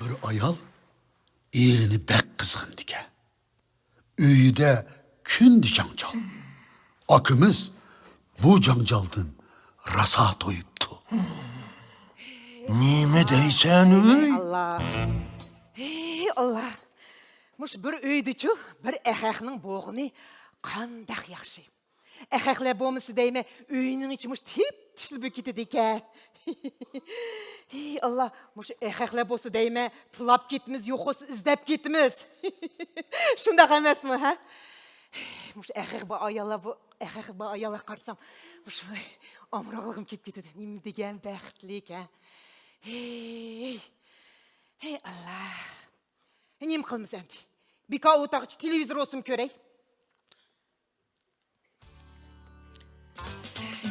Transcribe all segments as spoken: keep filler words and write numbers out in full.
بىر ئايال ئېرىنى بەك قىزغىنىدىكەن. ئۆيىدە كۈندە جاڭجال. ئاكىمىز بۇ جاڭجالدىن راسا تويۇپتۇ. نېمە دەيسەن، ئۆي؟ ئاللا. ھەي، ئاللا. مۇشۇ بىر ئۆيدىچۇ، بىر ئەخەقنىڭ بولغىنى قانداق ياخشى. ئەخەقلەر بولمىسا دەيمەن، ئۆينىڭ ئىچى مۇشۇ تىپ-تىشلا بولۇپ كېتىدىكەن. ھەي، ئاللا، مۇشۇ ئەخەقلەر بولسا دەيمەن، تىلاپ كېتىمىز، يوقالسا ئىزدەپ كېتىمىز. شۇنداق ئەمەسمۇ، ھە؟ مۇشۇ ئەخەق بار ئاياللار، بۇ ئەخەق بار ئاياللار قارىسام، مۇشۇ ئامراقلىقىم كېلىپ كېتىدۇ. نېمە دېگەن بەختلىك، ھە؟ ھەي، ھەي، ئاللا. نېمە قىلىمىز ئەمدى؟ بىكار ئولتۇرغۇچە تېلېۋىزور بولسىمۇ كۆرەي.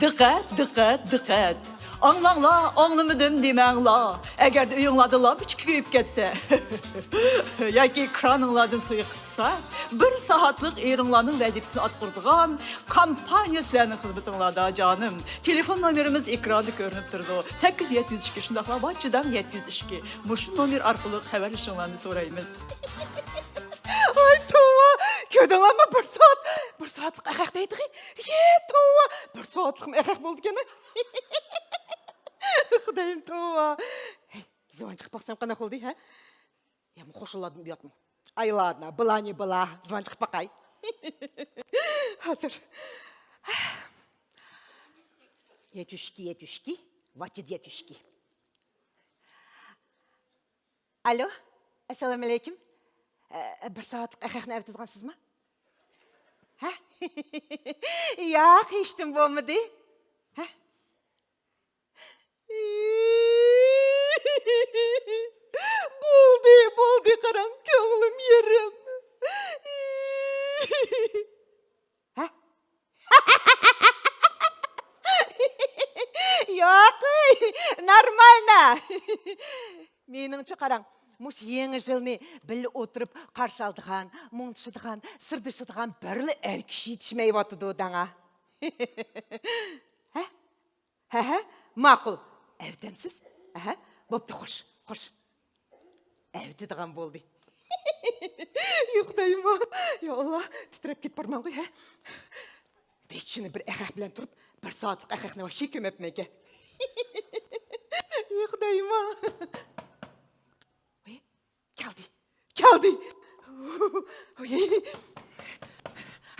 دىققەت، دىققەت، دىققەت! ئاڭلاڭلار، ئاڭلىمىدىم دېمەڭلار. ئەگەردە ئۆيۈڭلاردا لامپىچى كۆيۈپ كەتسە ياكى كرانىڭلاردىن سۇ ئېقىپ تۇرسا، بىر سائەتلىك ئېرىڭلارنىڭ ۋەزىپىسىنى ئاتقۇرىدىغان كومپانىيە سىلەرنىڭ خىزمىتىڭلاردا، جانىم. تېلېفون نومېرىمىز ئېكراندا كۆرۈنۈپ تۇرىدۇ. سەككىز يەتتە يۈز ئىككى، شۇنداقلا ۋاچىداڭ يەتتە يۈز ئىككى. مۇشۇ نومېر ئارقىلىق خەۋەرلىشىڭلارنى سورايمىز. ۋاي توۋا! كۆردۈڭلارمۇ بىر سائەت، بىر سائەتلىق ئەخەق دەيدىغى؟ يې توۋا! بىر سائەتلىقمۇ ئەخەق بولىدىكەن. خۇدايىم توۋا! ھەي، زۇۋان چىقىپ باقسام قانداق بولدى، ھە؟ يا، خوشۇللاردىن ئۇياتمۇ؟ ئاي لادنا، بىلانى بىلا، زۇۋان چىقىپ باقاي. ھازىر. يەتتە يۈز ئىككى، يەتتە يۈز ئىككى، ۋاچىد يەتتە يۈز ئىككى. ئالو، ئەسسالامۇئەلەيكۇم. ئە، بىر سائەتلىك ئەخەقنى ئەۋېتىدىغان سىزما؟ ھە؟ ياق، ھېچنېمە بولمىدى. ھە؟ بولدى، بولدى، قاراڭ، كۆڭلۈم يېرىم. ھە؟ ياق، نورمالنا. مېنىڭچە قاراڭ، مۇشۇ يېڭى يىلنى بىللە ئولتۇرۇپ قارشى ئالىدىغان، مۇڭدىشىدىغان، سىردىشىدىغان بىرلا ئەر كىشى يېتىشمەيۋاتىدۇ دەڭا. ھە؟ ھە، ھە، ماقۇل. ئەۋېتەمسىز؟ ھە، بوپتۇ، خوش، خوش. ئەۋېتىدىغان بولدى. يا خۇدايىم، يا ئاللا، تىترەپ كېتىپ بارماڭغۇ، ھە؟ ھېچنى بىر ئەخەق بىلەن تۇرۇپ، بىر سائەتلىك ئەخەقنى ۋاھشىي كۆمەپمەنكەن. يا خۇدايىم. ۋاي، كەلدى، كەلدى.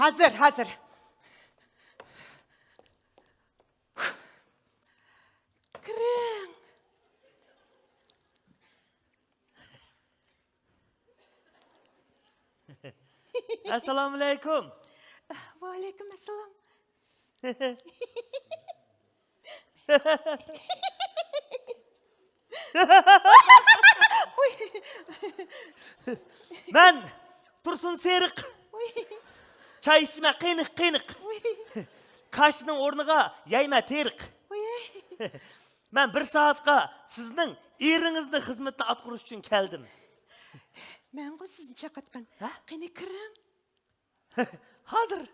ھازىر، ھازىر. كىرىڭ. ئەسسالامۇئەلەيكۇم. ۋەئەلەيكۇم ئەسسالام. مەن تۇرسۇن سېرىق. چاي ئىچىمەن قېنىق، قېنىق. كاشىنىڭ ئورنىغا يەيمەن تېرىق. مەن بىر سائەتقە سىزنىڭ ئېرىڭىزنىڭ خىزمىتىنى ئاتقۇرۇش ئۈچۈن كەلدىم. مەنغۇ سىزنى چاقىرتقان. ھە؟ قېنى كىرىڭ. ھازىر.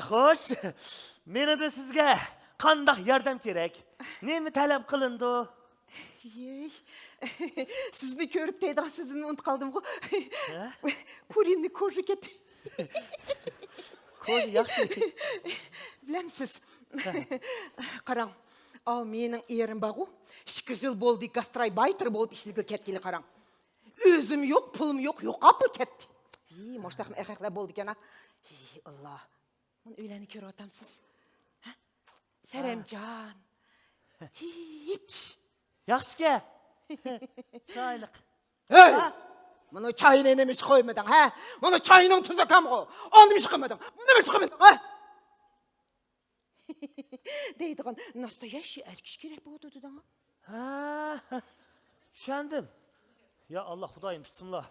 خوش، مېنىڭدىن سىزگە قانداق ياردەم كېرەك؟ نېمە تەلەپ قىلىنىدۇ؟ يەي، سىزنى كۆرۈپ دەيدىغان سۆزۈمنى ئۇنتۇپ قالدىمغۇ. ھە؟ كۇرىنى كوژا كەتتى. كوژا ياخشى. بىلەمسىز؟ ھە. قاراڭ، ئاۋۇ مېنىڭ ئېرىم بارغۇ، ئىككى يىل بولدى گاسترايبايتېر بولۇپ ئىشلىگىلى كەتكىلى قاراڭ. ئۆزۈم يوق، پۇلۇم يوق، يوقاپلا كەتتى. ھى، مۇشۇنداقمۇ ئەخەقلەر بولىدىكەن ھە. ھى، ئاللا. مانا ئۆيلەرنى كۆرۈۋاتامسىز؟ ھە؟ سەرەمجان. تىپتىش. ياخشىكەن. چىرايلىق. ھەي! ھە؟ مانا چاينى نېمە ئىش قويمىدىڭ، ھە؟ مانا چاينىڭ تۇزى كامغۇ. ئۇنى نېمە ئىش قىلمىدىڭ؟ بۇنى نېمە ئىش قىلمىدىڭ، ھە؟ دەيدىغان ناستاياششى ئەر كىشى كېرەك بولىدۇ دېدىڭ. ھە، چۈشەندىم. يا ئاللا، خۇدايىم، بىسمىللا.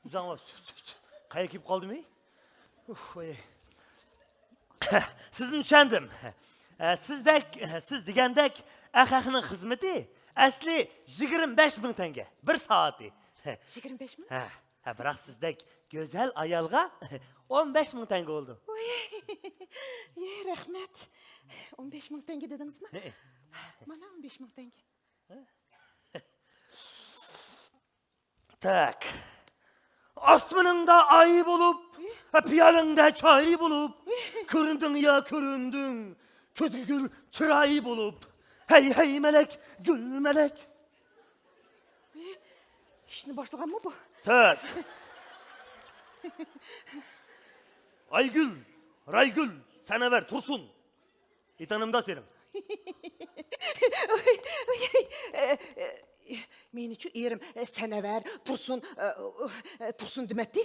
ئۆزۈڭلار، سۈپ، سۈپ، سۈپ. قەيەرگە كېلىپ قالدىم، ھېي؟ ئۇھ، ۋاي. سىزنى چۈشەندىم. ئە، سىزدەك، سىز دېگەندەك ئەخەقنىڭ خىزمىتى ئەسلى يىگىرمە بەش مىڭ تەڭگە، بىر سائىتى. يىگىرمە بەش مىڭ؟ ھە. بىراق سىزدەك گۈزەل ئايالغا ئون بەش مىڭ تەڭگە بولىدۇ. ۋاي، يە، رەھمەت. ئون بەش مىڭ تەڭگە دېدىڭىزمۇ؟ ھەئە. مانا ئون بەش مىڭ تەڭگە. تاك. ئاسمىنىڭدا ئاي بولۇپ، پىيالىڭدە چاي بولۇپ، كۆرۈندۈڭ يا كۆرۈندۈڭ، كۆزگە گۈل چىراي بولۇپ. ھەي، ھەي، مەلەك، گۈل مەلەك. ئىشنى باشلىغانمۇ بۇ؟ تاك. ئايگۈل، رايگۈل، سەنەۋەر، تۇرسۇن. Итаным да сенің. Меничу эрим сәнәвәр, турсун, турсун демәтти.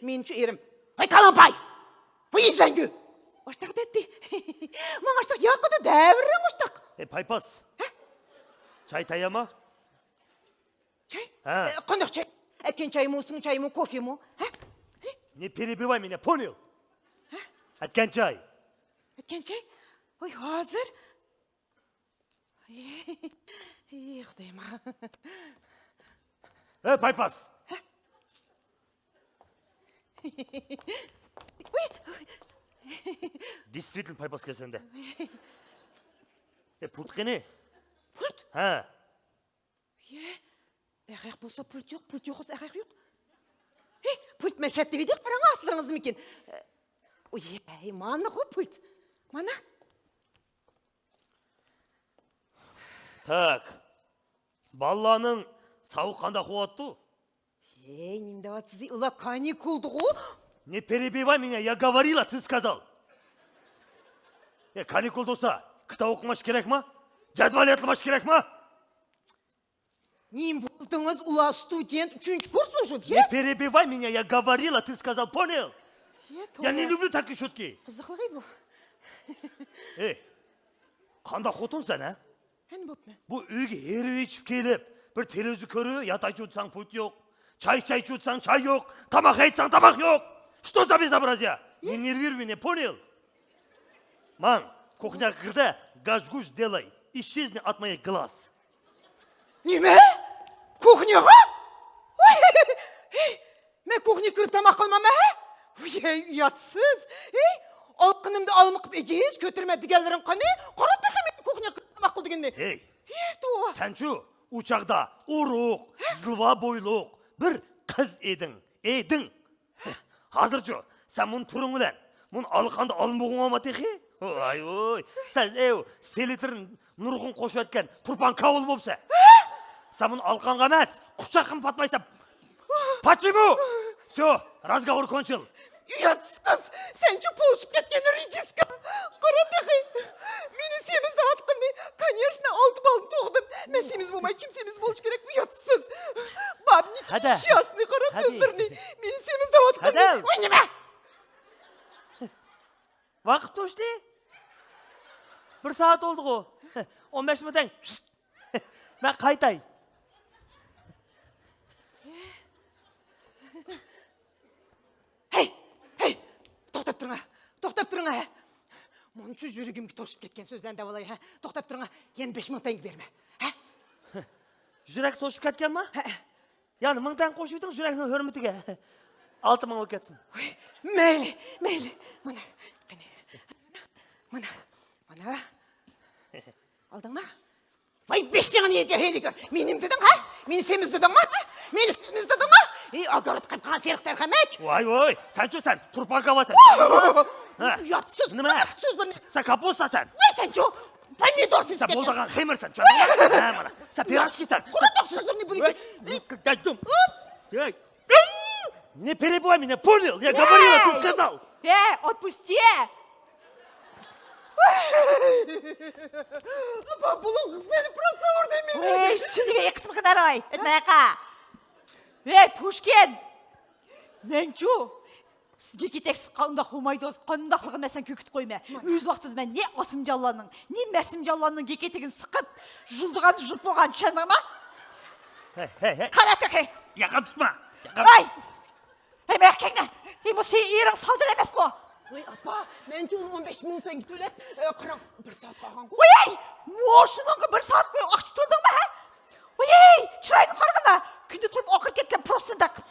Меничу эрим. Ай, калампай! Бу изләңгү! Оштак дәтти. Маң оштак якыды дәвірің оштак. Эй, пайпас. Чай таяма? Чай? Ха. Қандақ чай? Әткен чай му, сың чай му, кофе му? Ха? Не перебивай меня, понял? Әткен чай. Әткен чай? Ой, хазір. Ей, Құдайым. Эй, пайпас. Действительно пайпас келсенде. Э, пульт қане? Пульт? Ха. Е, әғәқ болса пульт йоқ, пульт йоқ болса әғәқ йоқ. Е, пульт мәшәт деп едік, қараңа, асылыңыз мекен. Ой, е, маны ғой пульт. Мана. Так. Балаларның сауы қандай қуатты? Е, нем деп атсыз, ей, ула каникулды ғой. Не перебивай меня, я говорила, ты сказал. Е, каникул болса, кітап оқымаш керек ма? Жадвал атламаш керек ма? Нем болдыңыз, ула студент, үшінші курс уже, не? Не перебивай меня, я говорила, ты сказал, понял? Я не люблю такие шутки. Қызықлығай бұл. Эй, қандай хотын сен, ә? Әне боп ма? Бұл үйге ері ішіп келіп, бір телевизор көріп, ят айтып отырсаң, пульт жоқ. Чай, чай айтып отырсаң, чай жоқ. Тамақ айтсаң, тамақ жоқ. Что за безобразие? Не нервируй меня, понял? Маң, кухняға кір де, гаш-гуш делай, исчезни от моих глаз. Неме? Кухняға? Ой, ей, мен кухня кіріп тамақ қылмам, ә? Ой, ей, ұятсыз. Ей, алқынымды алмықып егейіз, көтерме дегенлерің қане? Қара тақай мен кухня кіріп тамақ қыл дегенде. Ей, ей, туа. Сән чу, учағда, ұрық, зылва бойлық, бір қыз едің, едің. Hozirchu, sen buni turing bilan, buni alqanda almog'ing olma texi. Voy, voy, sen, ev, selitr nurg'un qo'shayotgan turpan kavul bo'lsa. Sen buni alqanga emas, quchoqqa patmaysan. Почему? Все, разговор кончил. Uyatsız qız, sen şu poluşup ketken ridiska. Qara texi. Meni semizlewatqanını, конечно, altı balını tug'dim. Men semiz bo'lmay, kim semiz bo'lishi kerak, uyatsız. Babnik shiyasını qara sözlerini. Meni semizlewatqanını. Oy, nima? Vaqıp to'shdi. Bir soat oldi-ku. On besh minut. Men qaytay. Hey, hey, to'xtab turing, to'xtab turing. Muncha yuragimga to'shib ketgan so'zlarni davolay, ha. To'xtab turing, yana besh ming tanga berma. Ha? Yurak to'shib ketganmi? Ha. Ya'ni ming tanga qo'shuvding yurakning hurmatiga. Olti ming bo'lib ketsin. Mayli, mayli. Mana, qani. Mana, mana. Oldingmi? Vay, beshligini yeger, heliger. Menim deding, ha? Meni semiz dedingmi, ha? Meni semiz dedingmi? Ey, ogorod qilib qolgan seriq tarqamak. Voy, voy, sen-chu sen, turpan kavasan. Uyatsız. Nima? So'zlarni. Sen kapusta sen. Voy, sen-chu, pomidor sen. Sen bo'ldigan xemirsan, tushundi? Ha, mana. Sen pirojki sen. Quratoq so'zlarni bilib. Voy, dedim. Ey. Не перебивай меня, понял? Я говорила, ты сказал. Э, отпусти! Apa, bunun qızları просто urdu meni. Ey, shunga yiqitma qidar oy. Aytmay qa. Ey, Pushkin. Menchu. Sizga keteksiz qandoq humaydi, qandoqligini men sen ko'kitib qo'yma. O'z vaqtida men ne Osimjonlarning, ne Masimjonlarning geketigini siqib, juldig'an jul bo'lgan, tushundingmi? Hey, hey, hey. Qara teqi. Yaqin tutma. Yaqin. Ay! Hey, men erkakni. Hey, bu sening ering sodir emas-ku. Voy, apa, men uchun o'n besh ming tanga to'lab, e, qarang, bir soat qolgan-ku. Voy, ey! Moshiningga bir soat qo'y, aqcha to'ldingmi, ha? Voy, ey! Chiroyini qarag'anda, kunda turib oqib ketgan pul ئاستىنى تاقىپ.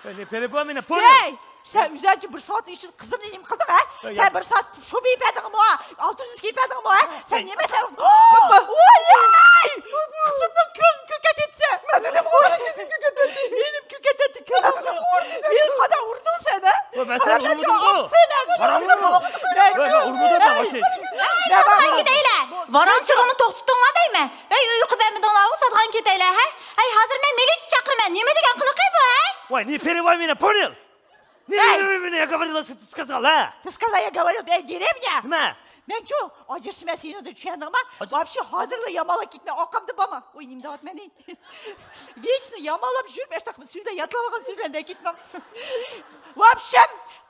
Ey, ne peri bu amına, poner. Hey! سەن ئۆزۈڭچە بىر سائەتنىڭ ئىچىدە قىزىمنى نېمە قىلدىڭ، ھە؟ سەن بىر سائەت شۇ بىيىپ ئەدىڭمۇ، ھە؟ ئالتە يۈز كىيىپ ئەدىڭمۇ، ھە؟ سەن نېمە سەن؟ ۋاي! قىزىمنىڭ كۆزىنى كۆكەتتى سەن. مەن دېدىم، ئۇنىڭ كۆزىنى كۆكەتتى. مېنىڭ كۆكەتتى، كۆزۈمنى. مېنى قانداق ئۇردۇڭ سەن، ھە؟ ۋاي، مەن سەن ئۇرمىدىم غۇ. قاراڭغۇ. ۋاي، مەن ئۇرمىدىم، مەن ئاشۇ. ھەي، ساتقان كېتەيلە. ۋارانچۇرۇنى توختىتىڭلار دەيمەن. ھەي، ئۇيقۇ بەرمىدىڭلارغۇ، ساتقان كېتەيلە، ھە؟ ھەي، ھازىر مەن مىلىتسىيە چاقىرىمەن. نېمە دېگەن قىلىقى بۇ، ھەي؟ Ой, не перебивай меня, понял? Не, не, не, не, я говорила, что ты сказал, а? Ты сказал, я говорил, я деревня. نېمە؟ مەنچۇ، ئاجرىشىمەن سېنىڭدىن، چۈشەندىڭما؟ Вообще، ھازىرلا يامانلاپ كەتمە، ئارقامدا بارما. ۋاي، نېمە دەۋاتىمەن، ھەي؟ ۋىچنى يامانلاپ يۈرۈپ، ئاشتاق سۆزلەر، يادلاۋالغان سۆزلەرنى كېتمەڭ. Вообще،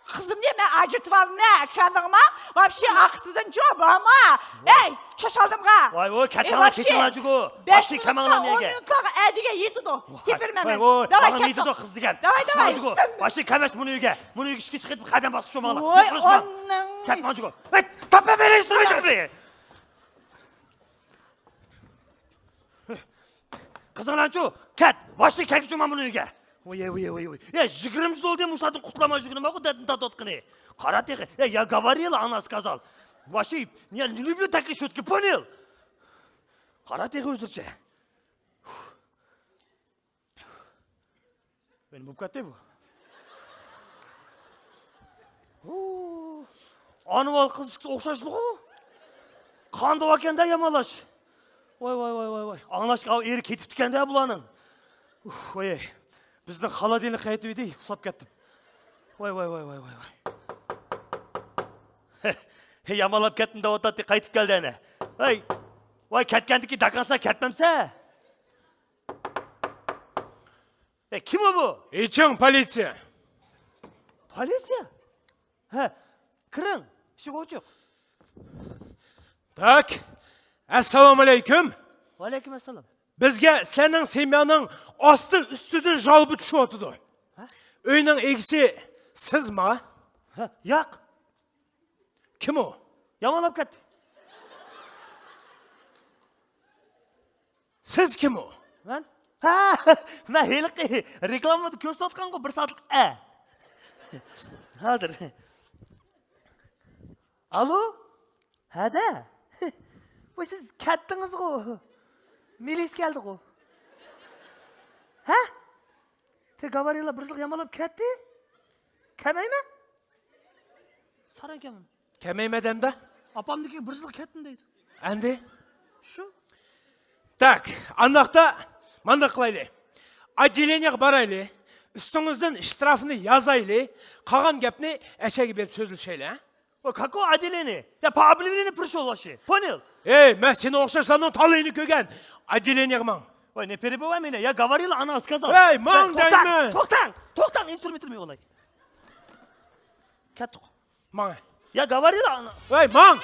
قىزىمنى مەن ئاجرىتىۋالىمەن، چۈشەندىڭما؟ Вообще، ئاقسىدىنچۇ بارما. ھەي، چاش ئالدىمغا. ۋاي، ۋاي، كەتمەڭلار، كېتىڭلار جۇگۇ. بەش مىنۇتقا، ئون مىنۇتقا ئەدىگە يېتىدۇ. تېپىرمەن مەن. داۋاي، كەتتۇق. قىز دېگەن. داۋاي، داۋاي. باشنى كەلمەس بۇنى ئۆيگە. بۇنى ئۆيگە ئىشىككە چىقىپ قەدەم باسقۇچە بولماڭلار. ۋاي، ئاناڭ. كەتمەڭ جۇگۇ. ھەي، تاپما بېرىڭ، سۈرمەيجىكنى. قىزىڭلارچۇ، كەت، باشنى كەلگۈچە مانا بۇنى ئۆيگە. ۋوي، ۋوي، ۋوي، ۋوي. يا، يىگىرمە يىل بولدى مۇشۇلاردىن قۇتۇلالماي يۈرگىنىم بارغۇ، دەردىنى تارتىۋاتقىنى. قارا تېخى. يا, я говорила, она сказал. Вообще, я не люблю такие шутки, понял? قارا تېخى ھۆزۈرچە. مېنى بوپ كەتتى بۇ. ھۇ، ئانىۋال قىز ئوخشاشلىغۇ. قانداق ئىكەندە يامانلاش. ۋاي، ۋاي، ۋاي، ۋاي، ۋاي. ئاڭلاشقا ئاۋۇ ئېرى كېتىپتىكەندە بۇلارنىڭ. ئۇھ، ۋاي. بىزنىڭ خالادىلنىك قايتىۋىدى، ئۇسلاپ كەتتىم. ۋاي، ۋاي، ۋاي، ۋاي، ۋاي، ۋاي. يامانلاپ كەتتىم دەۋاتاتتى، قايتىپ كەلدى ئەنە. ۋاي، ۋاي، كەتكەندىكى داكانسا كەتمەمسە. ئە، كىم ئۇ بۇ؟ ئېچىڭ، پولىتسىيە. پولىتسىيە؟ ھە، كىرىڭ. ئىشىك ئوچۇق. Так، ئەسسالامۇئەلەيكۇم. ۋەئەلەيكۇم ئەسسالام. بىزگە سىلەرنىڭ سېميانىڭ ئاستى ئۈستىدىن ژالبا چۈشۈۋاتىدۇ. ھە؟ ئۆينىڭ ئىگىسى سىزما؟ ھە، ياق. كىم ئۇ؟ يامانلاپ كەتتى. سىز كىم ئۇ؟ مەن؟ ھە، مەن ھېلىقى رېكلامىدا كۆرسىتىۋاتقانغۇ بىر سائەتلىك ئە. ھازىر. ئالو؟ ھەدە؟ ۋاي، سىز كەتتىڭىزغۇ. مىلىس كەلدىغۇ. ھە؟ تى گاۋارىيلار بىر يىلغا يامانلاپ كەتتى. كەلمەيمەن. ساراڭ كەلمەيمەن. كەلمەيمەن دەمدە. ئاپامدىكى بىر يىلغا كەتتىم دەيدۇ. ئەندى؟ شۇ. Так، ئانداقتا مانداق قىلايلى. ئوتدېلېنىيەگە بارايلى. ئۈستىڭىزدىن شتрафنى يازايلى. قالغان گەپنى ئەچەگە بېرىپ سۆزلىشەيلى، ھە؟ Ой, какое отделение? Я по объявлению пришёл вообще. Понял? ئەي، مەن سېنىڭ ئوخشاشلارنىڭ تالىيىنى كۆرگەن. ئوتدېلېنىيەگە ماڭ. ۋاي، не перебивай меня, я говорила, она сказала. ۋەي، ماڭ دەيمەن. توختاڭ، توختاڭ، ئىنسترۇمېنتىمنى يوللاي. كەتتۇق. ماڭ. يا говорила она. ۋەي، ماڭ.